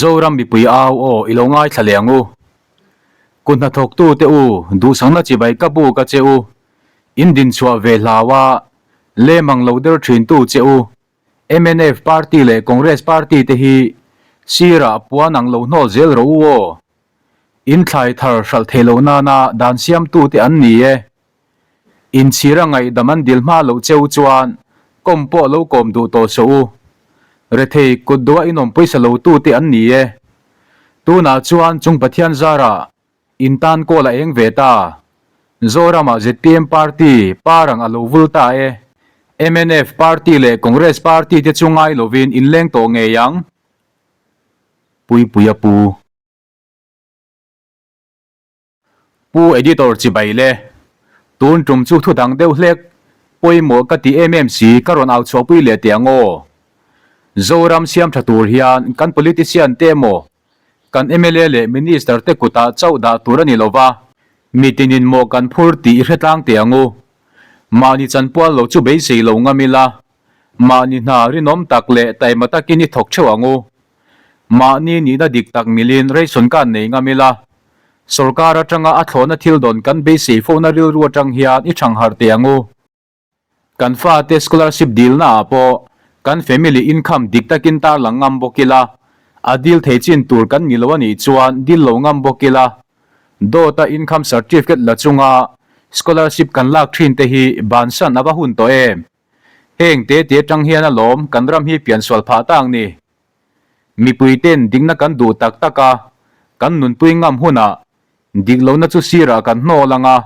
Zoram mipui au aw i lo ngaithla leh ang u. Kut hnathawktute u, duhsakna chibai ka buk a che u. In dinchhuah ve hlau a, lem ang lo der thintu che u. Mnf party leh Congress party te hi sirah puan ang lo hnawl zel rawh u aw. In thlai thar hralh theih loh nana dan siamtute an ni e. Inchhira ngaihdam an dil hma loh cheu chuan kawm pawh lo kawm duh tawh suh u. Rethei kut duha inawm pawisa lo tute an ni e. Tunah chuan chung Pathian zarah in tan kawl a eng ve ta. Zoramah zpm party parang a lo vul ta e. Mnf party leh Congress party te chu ngai lovin in leng tawh ngei ang. Puipuia pu. Pu Editor chibai le. Tun tum chu thu dang deuh hlek pawimawh ka ti em em si ka rawn au chhuahpui leh teh ang aw. Zoram siam tha tur hian kan politician te emaw kan mla leh minister te kutah chauh dah tur a ni lova, mitinin mawh kan phur tih i hre tlang teh ang u. Mahni chanpual lo chu beisei lo ngam ila, mahni hna rinawm tak leh taima takin i thawk theuh ang u. Mahni nihna dik tak milin ration card nei ngam ila, sorkar atanga a thlawhna thil dawn kan beisei fona rilru atang hian i thang harh teh ang u. Kan fate scholarship dilna ah pawh kan family income dik takin tarlang ngam bawk ila, a dil thei chin tur kan ni lo a nih chuan dil lo ngam bawk ila, dawta income certificate la chunga scholarship kan lak thin te hi bansan a va hun tawh em? Heng te te atang hian alawm kan ram hi piansual phah ta ang ni. Mipui ten dikna kan duh tak tak a, kan nunpui ngam hunah dik lohna chu sirah kan hnawl ang a,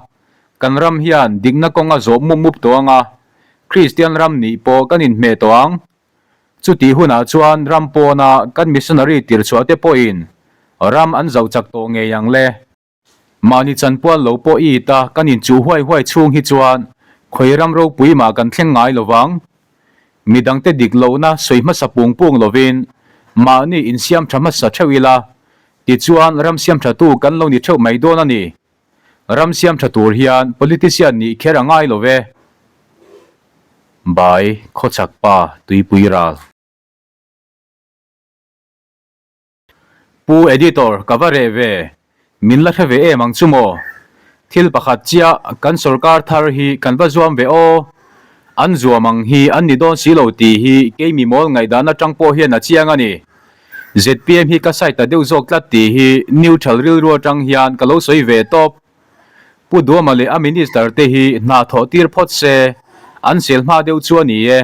kan ram hian dikna kawng a zawh mup mup tawh ang a, Kristian ram nih pawh kan inhmeh tawh ang. Chutih hunah chuan ram pawna kan missionary tirchhuah te pawhin ram an zauh chak tawh ngei ang le. Mahni chanpual lo pawh i it a, kan inchuh huai huai chhung hi chuan khawi ram ropui mah kan thleng ngai lo vang. Midangte dik lohna sawi hmasa pung pung lovin mahni insiam tha hmasa theuh ila, tichuan ram siam thatu kan lo ni theuh mai dawn a ni. Ram siam tha tur hian politician nih kher a ngai lo ve. Bai, Khawchhak pa, Tuipui ral. Pu Editor, ka va reh ve. Min la hre ve em ang chu maw? Thil pakhat chiah, kan sorkar thar hi kan va zuam ve aw. An zuam ang hi an ni dawn si lo tih hi kei mi mawl ngaihdan atang pawh hian a chiang a ni. Zpm hi ka side ta deuh zawk tlat tih hi neutral rilru atang hian ka lo sawi ve tawp. Pu Duama leh a minister te hi hna thawh tir phawt se, an sel hma deuh chu a ni e.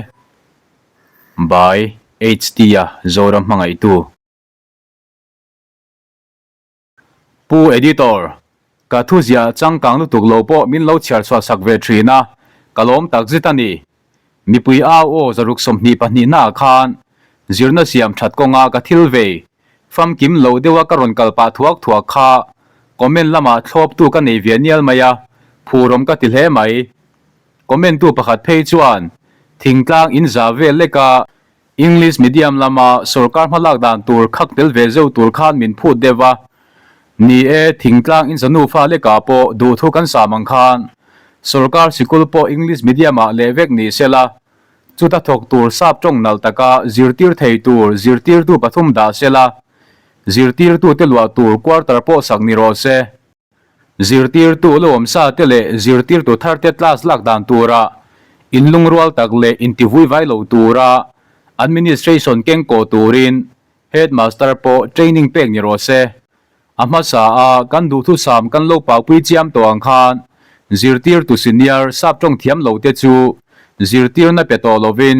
By HT-a Zoram hmangaihtu. Pu Editor, ka thu ziah changkang lutuk lo pawh min lo chhiar chhuah sak ve thin a, ka lawm tak zet a ni. Mipui au aw zaruk 22 naah khan zirna siam that kawnga ka thil vei famkim lo deuha ka rawn kal pah thuak thuak kha comment lamah thlawptu ka nei ve nial mai a, phurawm ka ti hle mai. Comment tu pakhat phei chuan thingtlang in za vel leka English medium lama sorkar hmalak dan tur khak tel ve zeuh tur khan min phut deuh va. Ni e, thingtlang in za nufa lekah pawh duhthu kan sam ang khan sorkar sikul pawh English medium ah leh vek ni sela, chuta thawk tur sap tawng nalh taka zirtir thei tur zirtirtu pathum dah sela, zirtirtute luah tur quarter pawh sak ni rawh se. Zirtirtu lo awm sa te leh zirtirtu thar te class lak dan tura inlungrual tak leh intivui vai lo tura administration keng kawh turin headmaster pawh training pek ni rawh se. A hmasa a kan duhthusam kan lo paupui chiam tawh ang khan zirtirtu senior sap tawng thiam lo te chu zirtirna pe tawh lovin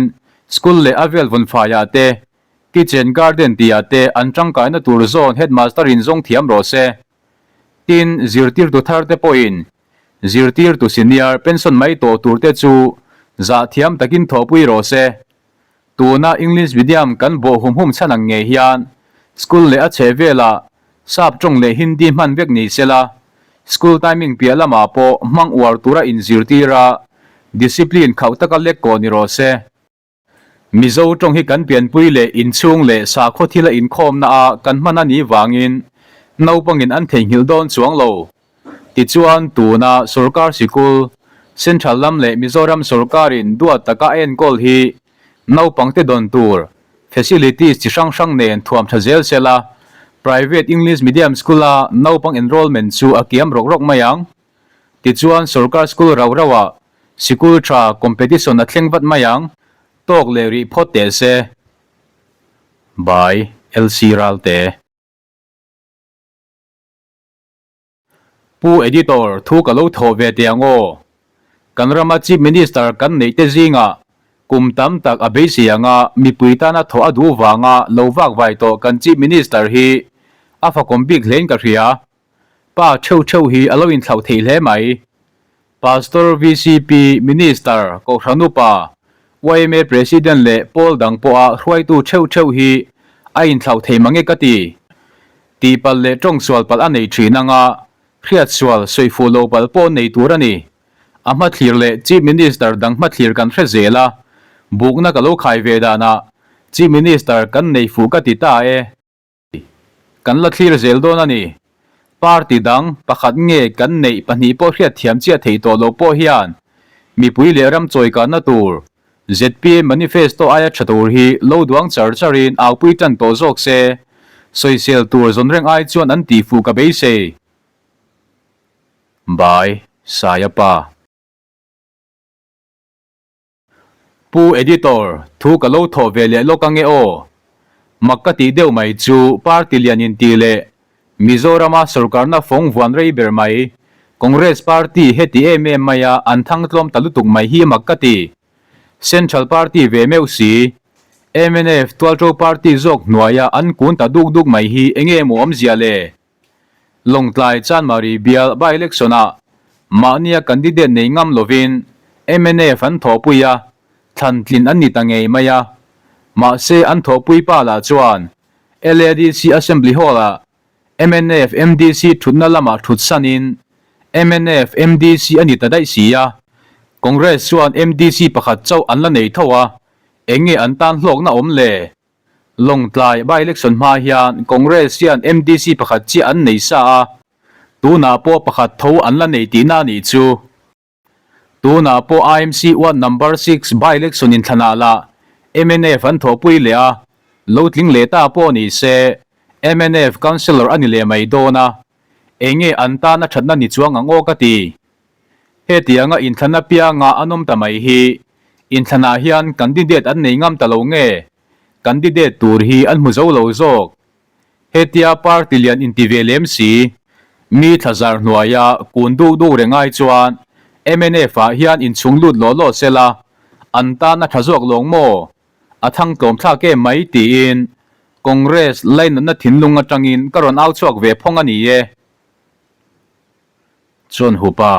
school leh a vel vawn faiah te kitchen garden tihah te an tangkaina tur zawn headmaster in zawng thiam rawh se. Tin, zirtirtu tharte pawhin zirtirtu senior pension mai tawh turte chu zah thiam takin thawhpui rawh se. Tuna English medium kan bawh hum hum chhan ang ngei hian school leh a chhehvelah Sap tawng leh Hindi hman vek ni sela, school timing piah lamah pawh hmang uar tura inzirtir a, discipline khauh taka lek kawh ni rawh se. Mizo tawng hi kan pianpui leh inchhung leh sakhaw thila inkhawmna a kan hman a nih vangin naupangin an theihnghilh dawn chuang lo. Tichuan, tuna sorkar sikul, Central lam leh Mizoram sorkarin duat taka a enkawl hi naupangte dawn tur facilities chi hrang hrang nen thuam tha zel sela. Private English Medium School-a naupang enrollment chu a kiam rawk rawk mai ang. Tichuan sorkar school rau rauah sikul tha competition a thleng vat mai ang. Tawk leh rih phawt teh se. By, LC Ralte. Pu Editor, thu ka lo thawh ve teh ang aw. Kan rama Chief Minister kan neih te zingah kum tam tak a beisei anga mipui tana thawh a duh vanga lo vak vai tawh kan Chief Minister hi a fakawm bik hlein ka hria. Pa theuh theuh hi a lo inthlauh theih hle mai. Pastor, vcp, Minister, Kohhran Upa, yma President leh pawl dang pawha hruaitu theuh theuh hi a inthlauh thei mange ka ti. Tihpalh leh tawngsual palh a nei thin anga hriatsual sawifuh loh palh pawh nei tur a ni. A hmathlir leh Chief Minister dang hmathlir kan hre zel a, bukna ka lo khai ve danah Chief Minister kan nei fuh ka ti ta e. Kan la thlir zel dawn a ni. Party dang pakhat nge kan neih pahnih pawh hriatthiam chiah theih tawh loh pawh hian mipui leh ram chawikanna tur zpm manifesto aia tha tur hi lo duang char charin aupui tan tawh zawk se, sawisel tur zawn reng ai chuan an tihfuh ka beisei. By, Saia Pa. Pu Editor, thu ka lo thawh ve leh lawk ange aw. Mak ka tih deuh mai chu party lian inti leh Mizorama sorkarna fawng vuan rei ber mai, Congress party heti em em maia an thang tlawm ta lutuk mai hi mak ka ti. Central party ve meuh si, mnf tualṭo party zawk hnuaia an kun ta duk duk mai hi enge maw awmzia le? Lawngtlai Chanmari bial by-election ah mahnia candidate nei ngam lovin mnf an thawhpui a, thlan tlin an ni ta ngei mai a. Mahse an thawhpui pa lah chuan LADC Assembly Hall ah mnf MDC thutna lamah thut sanin mnf MDC a ni ta daih si a. Congress chuan MDC pakhat chauh an la nei tho a, eng nge an tan hlawkna awm le? Lawngtlai by-election hma hian Congress hian MDC pakhat chiah an nei sa a, tunah pawh pakhat tho an la nei tihna a nih chu. Tunah pawh IMC ward number six by-election inthlanah lah mnf an thawhpui leh a, lo tling leh ta pawh ni se mnf councillor a ni leh mai dawn a, eng nge an tana thatna ni chuang ang aw ka ti. Hetianga inthlan apianga an awm ta mai hi inthlanah hian candidate an nei ngam ta lo nge? Candidate tur hi an hmu zo lo zawk. Hetia party lian inti ve lem si, mi thlazar hnuaia kun duk duk reng ai chuan mnf ah hian inchhung lut law law sela, an tan a tha zawk lawng maw? A thang tlawm thlak em mai tiin Congress lainatna thinlung atangin ka rawn au chhuak ve phawng a ni e. Chuan hupa.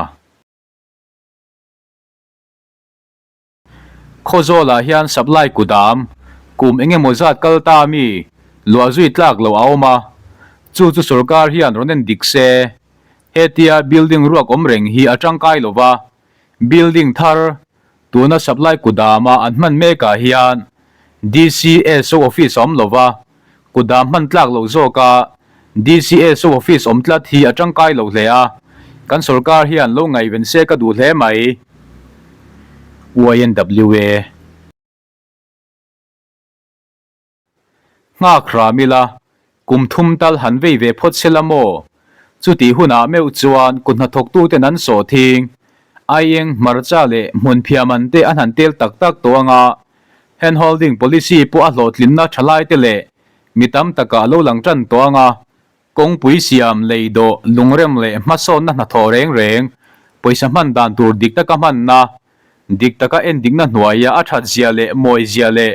Khawzawlah hian supply kudam kum eng emaw zat kal ta mi luah zui tlak loh a awm a, chu chu sorkar hian rawn en dik se. Hetia building ruak awm reng hi a tangkai lo va, building thar tuna supply kudama an hman mekah hian DCSO office a awm lo va, Kutdam hman tlak loh zawka DCSO office awm tlat hi a tangkai lo hle a, kan sorkar hian lo ngaihven se ka duh hle mai. YNWA. Nghak hram ila, kum thum tal han vei ve phawt se la maw? Chutih hunah meuh chuan kut hnathawktuten an sawh thing, aieng, hmarcha leh hmunphiah man te an han tel tak tak tawh anga, Hand holding policy pawh a hlawhtlinna thalaite leh mi tam takah a lo lang tan tawh ang a, kawngpui siam, lei dawh, lungrem leh hmasawnna hnathawh reng reng, pawisa hman dan tur dik taka hmanna, dik taka endikna hnuaia a that zia leh mawi zia leh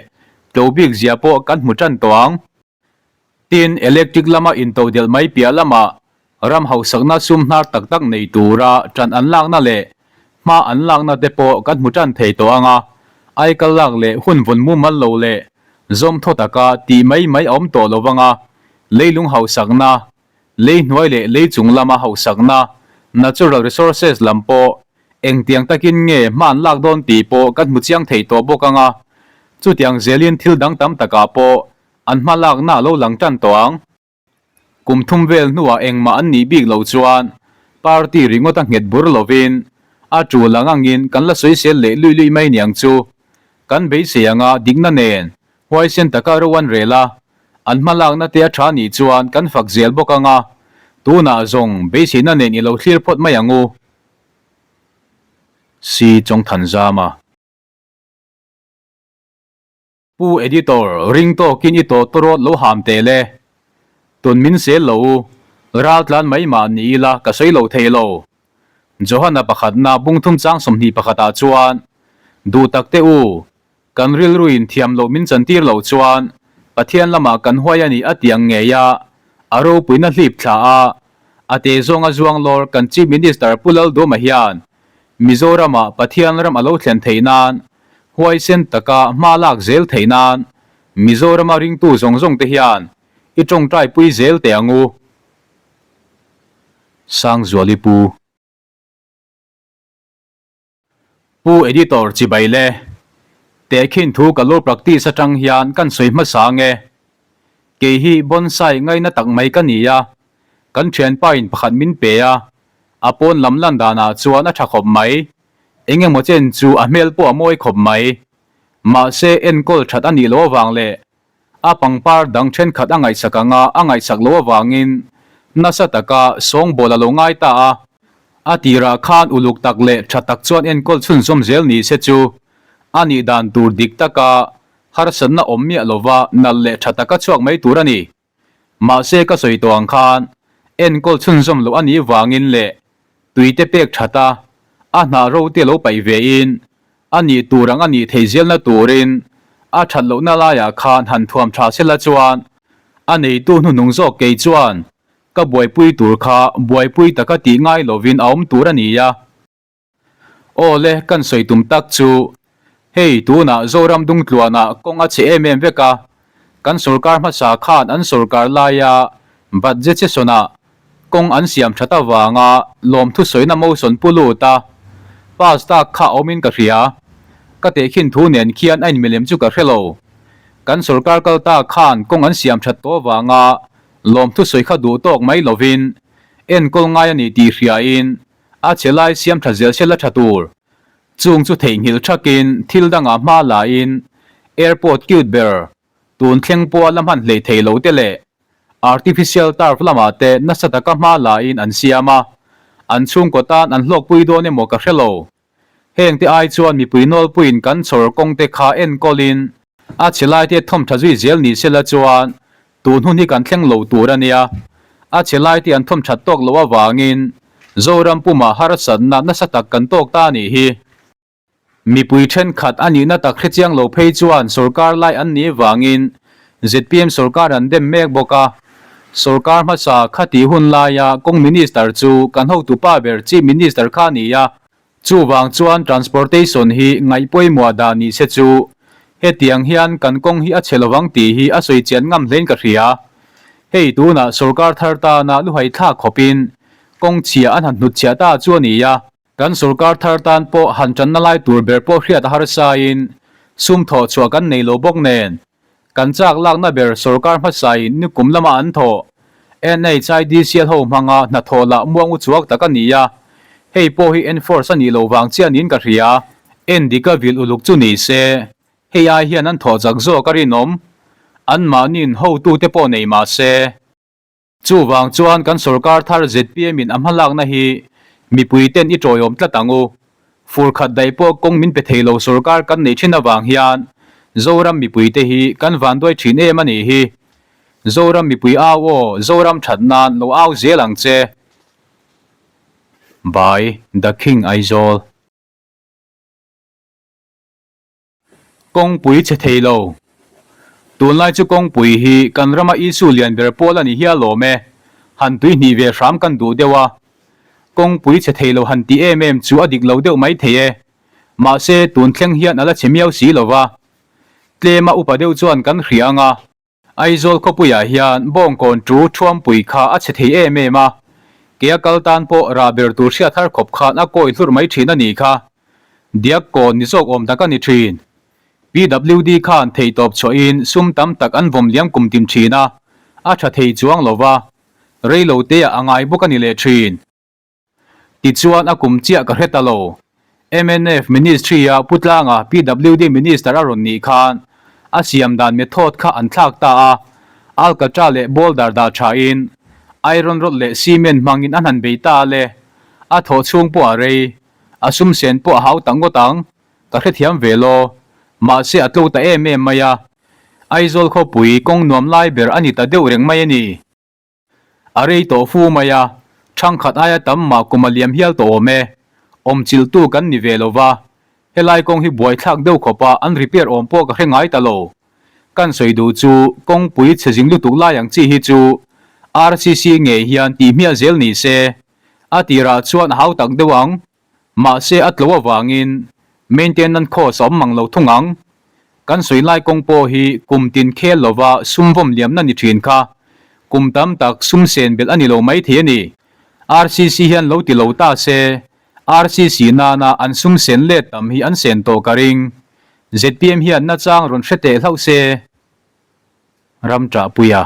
tlo bik zia pawh kan hmu tan tawh ang. Tin, electric lama intodelh mai piah lamah ram hausakna sum hnar tak tak nei tura ṭan an lakna leh hma an lakna te pawh kan hmu ṭan thei tawh ang a, aikal lak leh hun vawn mumal lo leh zawmthaw taka tih mai mai a awm tawh lo vang a, leilung hausakna, lei hnuai leh lei chung lama hausakna, natural resources lam pawh engtiang takin nge hma an lak dawn tih pawh kan hmu chiang thei tawh bawk ang a, chutiang zelin thil dang tam takah pawh an hma lakna a lo lang ṭan tawh ang. Kum thum vel hnuah engmah an nih bik loh chuan party ringawt a nghet bur lovin a tul ang angin kan la sawisel leh luih luih mai niang chu. Kan beisei anga dikna nen huaisen taka ro an rel a, An hmalakna te a tha nih chuan kan fak zel bawk ang a, tunah zawng beiseina nen i lo thlir phawt mai ang u. Si Chawngthanzama. Pu Editor, ring tawkin i tawh tawrawt lo ham teh le. Tun min sel lo u, ral tlan mai mah ni ila ka sawi lo thei lo. Johana pakhatna bungthum chang 21 ah chuan, Duh tak teh u, kan rilruin thiam loh min chantir loh chuan Pathian lamah kan huai a ni a ti ang ngei a, a ropuina hlip thla a, a te zawnga zuang lawr kan Chief Minister Pu Lalduma hian Mizoramah Pathian ram a lo thlen theih nan Huaisen taka hma lak zel theih nan Mizorama ringtu zawng zawng te hian i tawngtai pui zel teh ang u. Sangzuali Pu. Pu Editor chibai le. Tehkhin thu ka lo practice atang hian kan sawi hmasa ang e. Kei hi bonsai ngaina tak mai ka ni a, kan thianpa in pakhat min pe a, a pawn lam lan danah chuan a tha khawp mai. Eng emaw chen chu a hmel pawh a mawi khawp mai. Mahse enkawl that a nih loh avang leh a pangpar dang thenkhat a ngaihsak anga a ngaihsak loh avangin nasa taka sawngbawl a lo ngai ta a. A tirah khan uluk tak leh tha tak chuan enkawl chhunzawm zel ni se chu a nih dan tur dik taka harsatna awm miah lova nalh leh tha taka chhuak mai tur a ni. Mahse ka sawi tawh ang khan enkawl chhunzawm loh a nih vangin leh tuite pek that a, a hnah ro te lo paih ve in a nih tur ang a nih theih zelna turin a that lohna laiah khan han thuam tha sela chuan a neitu hnuhnung zawk kei chuan ka buaipui tur kha buaipui taka tih ngai lovin a awm tur a ni a. Aw le, kan sawi tum tak chu hei tunah Zoram Dungtluanah kawng a chhe em em vek a, kan sorkar hmasa khan an sorkar laia budget session-ah kawng an siam that avanga lawmthu sawina motion pu lut a, pass tak kha a awmin ka hria. Ka tehkhin thu nen khian a inmilem chu ka hre lo. Kan sorkar kal ta khan kawng an siam that tawh avanga lawmthu sawi kha duh tawk mai lovin enkawl ngai a ni tih hriain A che lai siam tha zel sela tha tur. Chung chu theihnghilh thakin thil dangah hma lain airport cute ber tun thleng pawha la hman hlei thei lo te leh artificial turf lamah te nasa taka hma lain an siam a, an chhungkaw tan an hlawkpui dawn emaw ka hre lo. Heng te ai chuan mipui nawlpuiin kan chhawr kawng te kha enkawlin a chhe lai te thawm tha zui zel ni sela chuan tun hun hi kan thleng lo tur a nia. A chhe lai te an thawm that tawk loh avangin Zoram pumah harsatna nasa tak kan tawk ta a nih hi. Mipui thenkhat a nihna tak hrechiang lo phei chuan sorkar lai an nih vangin zpm sorkar an dem mek bawk a. Sorkar hmasa khatih hun laia kawng minister chu kan hotupa ber Chief Minister kha a ni a. Chuvang chuan transportation hi ngaih pawimawh dah ni se chu hetiang hian kan kawng hi a chhe lovang tih hi a sawi chian ngam hlein ka hria. Hei tunah sorkar thar tana luhai thlak khawpin kawng chhia an han hnutchhiah ta chu a ni a. Kan sorkar thar tan pawh han tanna lai tur ber pawh hriat a harsain sum thawh chhuah kan nei lo bawk nen kan chak lakna ber sorkar hmasain nikum lama an thawh NHIDCL ho hmanga hnathawh lah muang u chuak tak a ni a, hei pawh hi enforce a nih loh vang chiah niin ka hria. Endika vil uluk chu ni se, hei ai hian an thawh chak zawk a rinawm. Anmahniin hotute pawh nei mah se. Chuvang chuan kan sorkar thar zpm in a hmalakna hi mipui ten i tawiawm tlat ang u. Fur khat daih pawh kawng min pe thei lo sorkar kan neih thin avang hian Zoram mipui te hi kan vanduai thin em a nih hi. Zoram mipui au aw, Zoram that nan lo au zel ang che. By The King Aizawl. Kawngpui chhe thei lo. Tunlai chu kawngpui hi kan rama issue lian ber pawl a ni hial awm e. Han tui hnih ve hram kan duh deuh a. Kawngpui chhe thei lo han tih em em chu a dik lo deuh mai thei e. Mahse tun thleng hian a la chhe miau si lo va. Tlema upa deuh chuan kan hria ang a. Aizawl khawpuiah hian Bawngkawn chu Thuampui kha a chhe thei em em a, kea kal tan pawh rah ber tur hriat har khawp khan a kawi hlurh mai thin a nih kha. Diak kawn ni zawk awm tak a ni thin. PWD khan theihtawp chhuahin sum tam tak an vawm liam kum tim thin a, a tha thei chuang lo va, reiloteah a ngai bawk a ni leh thin. Tichuan a kum chiah ka hre ta lo. Mnf Ministry-a Pu Tlanga PWD Minister a rawn nih khan a siam dan method kha an thlak ta a. Alkatra leh boulder dah thain iron rod leh cement hmangin an han bei ta a le. A thawh chhung pawh a rei, a sum sen pawh a hau tak ngawt ang, ka hrethiam ve law. Mahse a tlo ta em em mai a. Aizawl khawpui kawng nuam lai ber a ni ta deuh reng mai a ni. A rei tawh fu mai a, thangkhat aia tam mah kum a liam hial tawh awm e. Awmchilhtu kan ni ve lo va, helai kawng hi buaithlak deuh khawp a an repair awm pawh ka hre ngai ta lo. Kan sawi duh chu kawngpui chhe zing lutuk lai ang chi hi chu RCC ngei hian tih hmiah zel ni se, a tirah chuan a hau tak deuh ang. Mahse a tlo avangin maintenance cost a awm mang lo thung ang. Kan sawi lai kawng pawh hi kum tin khel lova sum vawm liamna ni thin kha kum tam tak sum sen belh a ni lo mai thei a ni. RCC hian lo ti lo ta se RCC nana an sum sen let tam hi an sen tawh ka ring. Zpm hian nachang rawn hre teh hlauh se. Ram ṭahpuia.